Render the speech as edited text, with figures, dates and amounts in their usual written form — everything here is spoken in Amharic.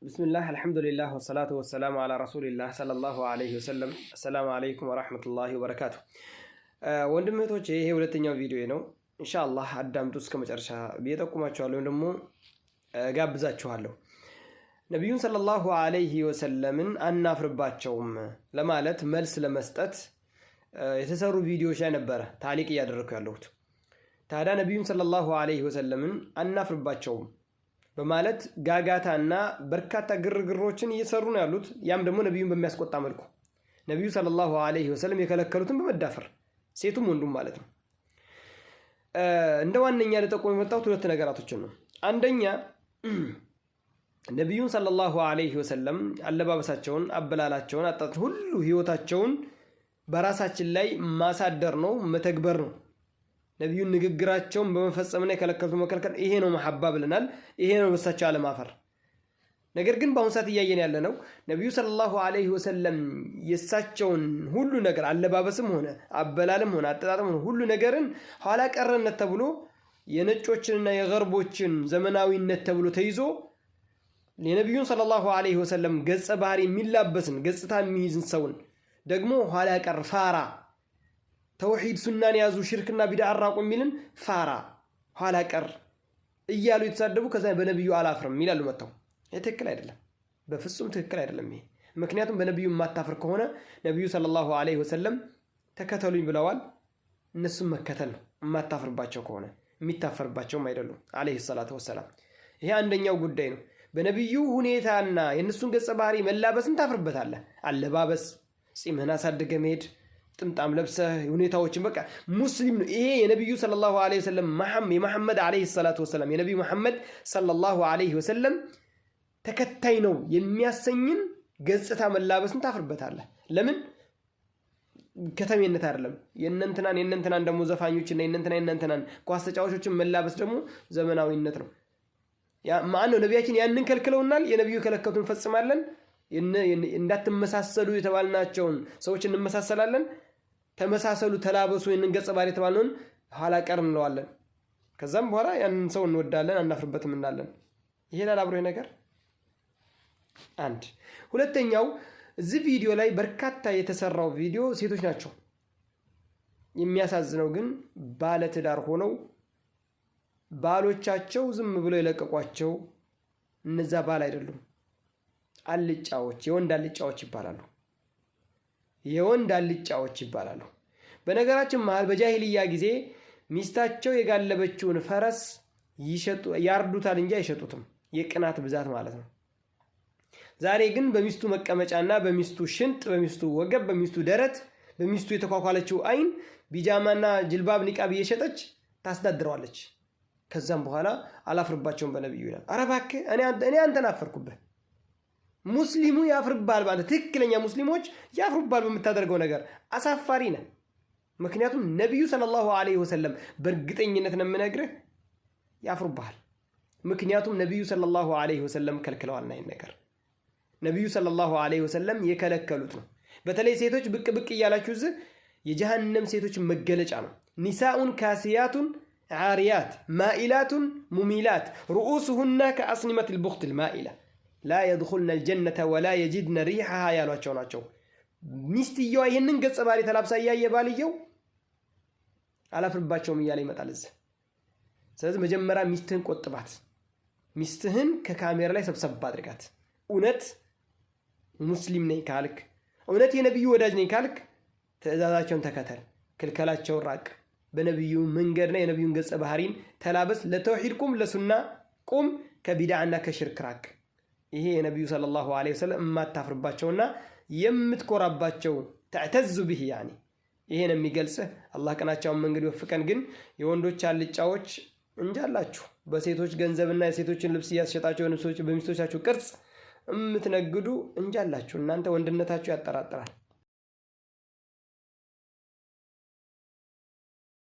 بسم الله الحمد لله والصلاة والسلام على رسول الله صلى الله عليه وسلم። السلام عليكم ورحمة الله وبركاته። ወንድም እህቶቼ፣ ይሄ ሁለተኛው ቪዲዮ ነው። ኢንሻአላህ አዳምጡ እስከ መጨረሻ ብዬ ጠቁማችኋለሁ ወይም ደግሞ ጋብዛችኋለሁ። ነቢዩን صلى الله عليه وسلم ን አናፍርባቸውም ለማለት መልስ ለመስጠት የተሰሩ ቪዲዮዎች ላይ ነበረ تعليق እያደረግኩ ያለሁት። ታዲያ ነቢዩን صلى الله عليه وسلم ን አናፍርባቸውም በማለት ጋጋታና በርካታ ግርግሮችን እየሰሩ ነው ያሉት። ያም ደግሞ ነቢዩን በሚያስቆጣ መልኩ ነቢዩ صلى الله عليه وسلم የከለከሉትን በመዳፈር፣ ሴቱም ወንዱም ማለት ነው። እንደ ዋነኛ ልጠቁም የመጣሁት ሁለት ነገራቶችን ነው። አንደኛ፣ ነቢዩን صلى الله عليه وسلم አለባበሳቸውን፣ አበላላቸውን፣ አጣጥ ሁሉ ህይወታቸውን በራሳችን ላይ ማሳደር ነው፣ መተግበር ነው። ነቢዩን ንግግራቸውን በመፈጸምና የከለከሉትን መከልከል፣ ይሄ ነው መሐባ ብለናል። ይሄ ነው በሳቸው አለማፈር። ነገር ግን በአሁኑ ሰዓት እያየን ያለ ነው፣ ነቢዩ صلى الله عليه وسلم የእሳቸውን ሁሉ ነገር፣ አለባበስም ሆነ አበላልም ሆነ አጠጣጥም ሆነ ሁሉ ነገርን ኋላ ቀረነት ተብሎ፣ የነጮችንና የገርቦችን ዘመናዊነት ተብሎ ተይዞ፣ የነቢዩን صلى الله عليه وسلم ገጸ ባህሪ የሚላበስን ገጽታ የሚይዝን ሰውን ደግሞ ኋላ ቀር፣ ፋራ፣ ተውሂድ ሱናን የያዙ፣ ሽርክና ቢድዓ ራቁ የሚልን ፋራ፣ ኋላ ቀር እያሉ የተሳደቡ፣ ከዛ በነቢዩ አላፍርም ይላሉ መጥተው። ይህ ትክክል አይደለም፣ በፍጹም ትክክል አይደለም ይሄ። ምክንያቱም በነቢዩ የማታፍር ከሆነ ነቢዩ صلى الله عليه وسلم ተከተሉኝ ብለዋል። እነሱም መከተል ነው። የማታፍርባቸው ከሆነ፣ የሚታፈርባቸውም አይደሉም عليه الصلاة والسلام። ይሄ አንደኛው ጉዳይ ነው። በነቢዩ ሁኔታና የእነሱን ገጸ ባህሪ መላበስን ታፍርበታለህ። አለባበስ፣ ጺምህን አሳድገህ መሄድ፣ ጥምጣም ለብሰህ ሁኔታዎችን፣ በቃ ሙስሊም ነው። ይሄ የነቢዩ صلى الله عليه وسلم የመሐመድ عليه الصلاة والسلام፣ የነቢዩ መሐመድ صلى الله عليه وسلم ተከታይ ነው የሚያሰኝን ገጽታ መላበስን ታፍርበታለህ። ለምን? ከተሜነት አይደለም። የእነንትናን የእነንትናን ደግሞ ዘፋኞችና የእነንትና የእነንትናን ኳስ ተጫዋቾችን መላበስ ደግሞ ዘመናዊነት ነው። ማን ነው? ነቢያችን ያንን ከልክለውናል። የነቢዩ የከለከሉትን እንፈጽማለን። እንዳትመሳሰሉ የተባልናቸውን ሰዎች እንመሳሰላለን። ተመሳሰሉ፣ ተላበሱ፣ ይህንን ገጸ ባህሪ የተባልነውን ኋላ ቀር እንለዋለን። ከዛም በኋላ ያንን ሰው እንወዳለን፣ አናፍርበትም እንላለን። ይሄዳል አብሮ ነገር። አንድ ሁለተኛው፣ እዚህ ቪዲዮ ላይ በርካታ የተሰራው ቪዲዮ ሴቶች ናቸው። የሚያሳዝነው ግን ባለትዳር ሆነው ባሎቻቸው ዝም ብለው የለቀቋቸው፣ እነዛ ባል አይደሉም፣ አልጫዎች፣ የወንድ አልጫዎች ይባላሉ። የወንድ አልጫዎች ይባላሉ። በነገራችን መሀል በጃሂልያ ጊዜ ሚስታቸው የጋለበችውን ፈረስ ያርዱታል እንጂ አይሸጡትም። የቅናት ብዛት ማለት ነው። ዛሬ ግን በሚስቱ መቀመጫና በሚስቱ ሽንጥ፣ በሚስቱ ወገብ፣ በሚስቱ ደረት፣ በሚስቱ የተኳኳለችው አይን ቢጃማና ጅልባብ ኒቃብ እየሸጠች ታስተዳድረዋለች። ከዛም በኋላ አላፍርባቸውም በነቢዩ ይላል። ኧረ እባክህ፣ እኔ አንተን አፈርኩብህ። ሙስሊሙ ያፍርብሃል። በአንተ፣ ትክክለኛ ሙስሊሞች ያፍሩብሃል በምታደርገው ነገር፣ አሳፋሪ ነህ። ምክንያቱም ነቢዩ صلى الله عليه وسلم በእርግጠኝነት ነው የምነግርህ ያፍሩብሃል። ምክንያቱም ነቢዩ صلى الله عليه وسلم ከልክለዋልና ይህን ነገር፣ ነቢዩ صلى الله عليه وسلم የከለከሉት ነው። በተለይ ሴቶች ብቅ ብቅ እያላችሁ እዚህ የጀሃነም ሴቶች መገለጫ ነው። نساء كاسيات عاريات مائلات مميلات رءوسهن كأسنمة البخت المائلة لا يدخلن الجنة ولا يجدن ريحها ያሏቸው ናቸው። ሚስትየዋ ይህንን ገጸ ባህሪ ተላብሳ እያየ ባልየው አላፍርባቸውም እያለ ይመጣል እዚህ። ስለዚህ መጀመሪያ ሚስትህን ቆጥባት። ሚስትህን ከካሜራ ላይ ሰብሰብ አድርጋት። እውነት ሙስሊም ነኝ ካልክ፣ እውነት የነቢዩ ወዳጅ ነኝ ካልክ፣ ትእዛዛቸውን ተከተል፣ ክልከላቸውን ራቅ። በነቢዩ መንገድና የነቢዩን ገጸ ባህሪን ተላበስ። ለተውሂድ ቁም፣ ለሱና ቁም፣ ከቢድዓና ከሽርክ ራቅ። ይሄ የነቢዩ صلى الله عليه وسلم የማታፍርባቸውና የምትኮራባቸው፣ تعتز به يعني፣ ይሄን የሚገልጽህ። አላህ ቀናቸውን መንገድ ይወፍቀን። ግን የወንዶች አልጫዎች እንጃላችሁ፣ በሴቶች ገንዘብና የሴቶችን ልብስ እያስሸጣቸው በሚስቶቻችሁ ቅርጽ የምትነግዱ እንጃላችሁ። እናንተ ወንድነታችሁ ያጠራጥራል።